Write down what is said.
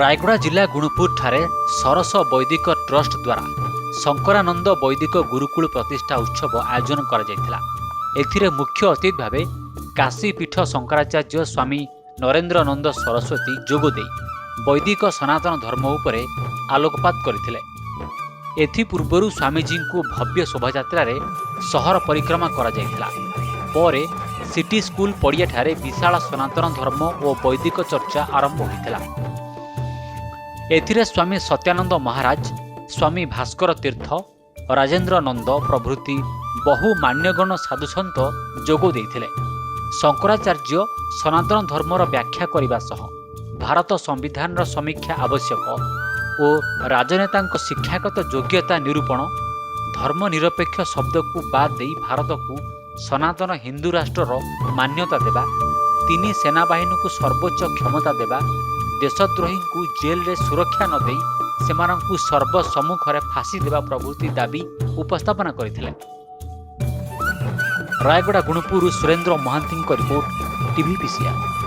ରାୟଗଡ଼ା ଜିଲ୍ଲା ଗୁଣୁପୁରଠାରେ ସରସ ବୈଦିକ ଟ୍ରଷ୍ଟ ଦ୍ୱାରା ଶଙ୍କରାନନ୍ଦ ବୈଦିକ ଗୁରୁକୁଳ ପ୍ରତିଷ୍ଠା ଉତ୍ସବ ଆୟୋଜନ କରାଯାଇଥିଲା। ଏଥିରେ ମୁଖ୍ୟ ଅତିଥି ଭାବେ କାଶୀପୀଠ ଶଙ୍କରାଚାର୍ଯ୍ୟ ସ୍ୱାମୀ ନରେନ୍ଦ୍ର ନନ୍ଦ ସରସ୍ୱତୀ ଯୋଗ ଦେଇ ବୈଦିକ ସନାତନ ଧର୍ମ ଉପରେ ଆଲୋକପାତ କରିଥିଲେ। ଏଥିପୂର୍ବରୁ ସ୍ୱାମୀଜୀଙ୍କୁ ଭବ୍ୟ ଶୋଭାଯାତ୍ରାରେ ସହର ପରିକ୍ରମା କରାଯାଇଥିଲା। ପରେ ସିଟି ସ୍କୁଲ ପଡ଼ିଆଠାରେ ବିଶାଳ ସନାତନ ଧର୍ମ ଓ ବୈଦିକ ଚର୍ଚ୍ଚା ଆରମ୍ଭ ହୋଇଥିଲା। ଏଥିରେ ସ୍ୱାମୀ ସତ୍ୟାନନ୍ଦ ମହାରାଜ, ସ୍ୱାମୀ ଭାସ୍କର ତୀର୍ଥ, ରାଜେନ୍ଦ୍ର ନନ୍ଦ ପ୍ରଭୃତି ବହୁ ମାନ୍ୟଗଣ୍ୟ ସାଧୁସନ୍ଥ ଯୋଗ ଦେଇଥିଲେ। ଶଙ୍କରାଚାର୍ଯ୍ୟ ସନାତନ ଧର୍ମର ବ୍ୟାଖ୍ୟା କରିବା ସହ ଭାରତ ସମ୍ବିଧାନର ସମୀକ୍ଷା ଆବଶ୍ୟକ ଓ ରାଜନେତାଙ୍କ ଶିକ୍ଷାଗତ ଯୋଗ୍ୟତା ନିରୂପଣ, ଧର୍ମନିରପେକ୍ଷ ଶବ୍ଦକୁ ବାଦ୍ ଦେଇ ଭାରତକୁ ସନାତନ ହିନ୍ଦୁ ରାଷ୍ଟ୍ରର ମାନ୍ୟତା ଦେବା, ତିନି ସେନାବାହିନୀକୁ ସର୍ବୋଚ୍ଚ କ୍ଷମତା ଦେବା, ଦେଶଦ୍ରୋହୀଙ୍କୁ ଜେଲରେ ସୁରକ୍ଷା ନ ଦେଇ ସେମାନଙ୍କୁ ସର୍ବସମ୍ମୁଖରେ ଫାଶୀ ଦେବା ପ୍ରଭୃତି ଦାବି ଉପସ୍ଥାପନା କରିଥିଲେ। ରାୟଗଡ଼ା ଗୁଣପୁରରୁ ସୁରେନ୍ଦ୍ର ମହାନ୍ତିଙ୍କ ରିପୋର୍ଟ, ଟିଭି ପିସିଆର୍।